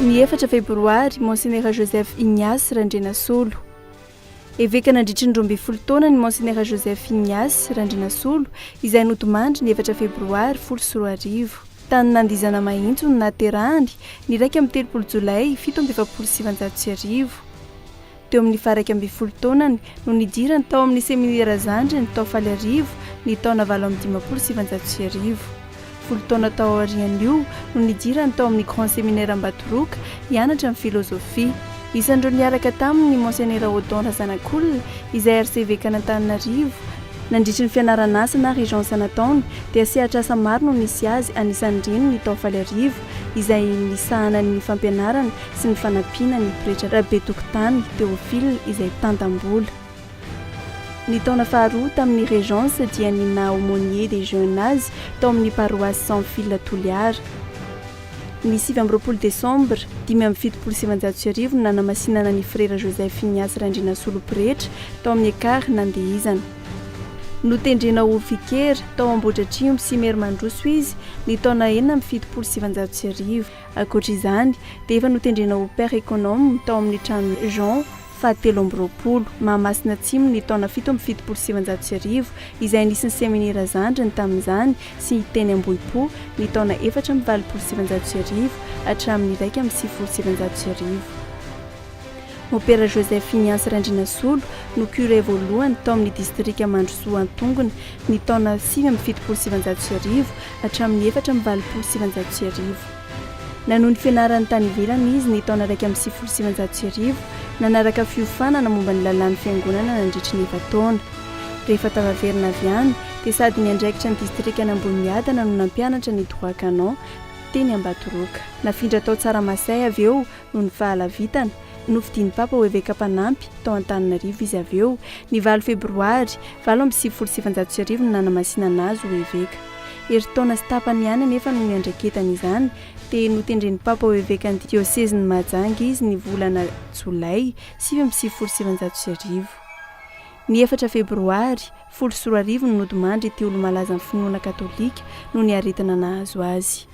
Ny efatra febroary, Monsenera Joseph Ignace Randrianasolo. Eveka nandritry ny 12 taona ny Monsenera Joseph Ignace Randrianasolo, izay nodimandry ny efatra febroary 2010. Tany Nandizana Mahitsy no nahaterahany, ny 31 jolay 1947. Teo amin'ny faha-11 taonany no nidirany tao amin'ny seminera zandriny tao Faliarivo ny taona 1958. Folo taona tao aorian'io no nidirany tao amin'ny Grand Séminaire Ambatoroka hianatra ny filozofia. Isan'ireo niaraka taminy ny Monsenera Odon Razanakolona izay Arsevekan'Antananarivo. Nandritry ny fianaran'asa na Régence nataony dia sehatr'asa maro no nisy azy anisan'ireny ny tao Faliarivo izay nisahanany ny fampianarana sy ny fanampiana ny pretra Rabetokotany Théophile izay mpitantam-bola. Ny taona faharoa tamin'ny Régence dia ny naha aumônier des jeunes azy tao amin'ny paroasy San Fil Toliara. Ny 29 desambra 1975 no nanamasinana ny Frera Joseph Ignace Randrianasolo pretra tao amin'ny Ekar Nandihizana. Notendrena ho vikera tao Ambohidratrimo sy Imerimandroso izy ny taona 1976. Ankoatra izany dia efa notendrena ho Père Econome tao amin'ny trano Jean faha 23, Mahamasina Atsimo ny taona 1977 izay nisy ny seminera zandriny tamin'izany sy teny Ambohipo ny taona 1984 hatramin'ny 1991. Mopera Joseph Ignace Randrianasolo no curé voalohany tao amin'ny distrika Mandrosoa Antongona ny taona 1979 hatramin'ny 1984. Nanohy ny fianarany tany ivelany izy ny taona 1991, nanaraka fiofanana momba ny lalàn'ny fiangonana nandritry ny efa-taona. Rehefa tafaverina avy any dia sady niandraikitra ny distrikan'Ambohimiadana no nampianatra ny droit canon teny Ambatoroka. Nafindra tao Tsaramasay avy eo noho ny fahalavitana. Nofidin'ny Papa ho eveka mpanampy tao Antananarivo izy avy eo. Ny valo febroary 1998 no nanamasinana azy ho eveka. Herintaona sy tapany ihany anefa no niandraiketany izany dia notendren'ny Papa ho evekan'ny diosezin'i Mahajanga izy ny volana jolay 1999. Ny efatra febroary 2010 no nodimandry ity olo-malazan'ny finoana katolika noho ny aretina nahazo azy.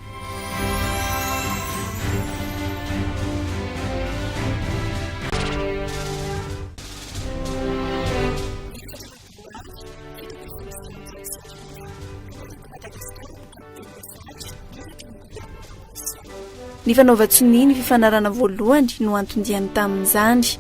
Ny fanaovan-tsonia ny fifanarahana voalohany no anton-diany tamin'izany.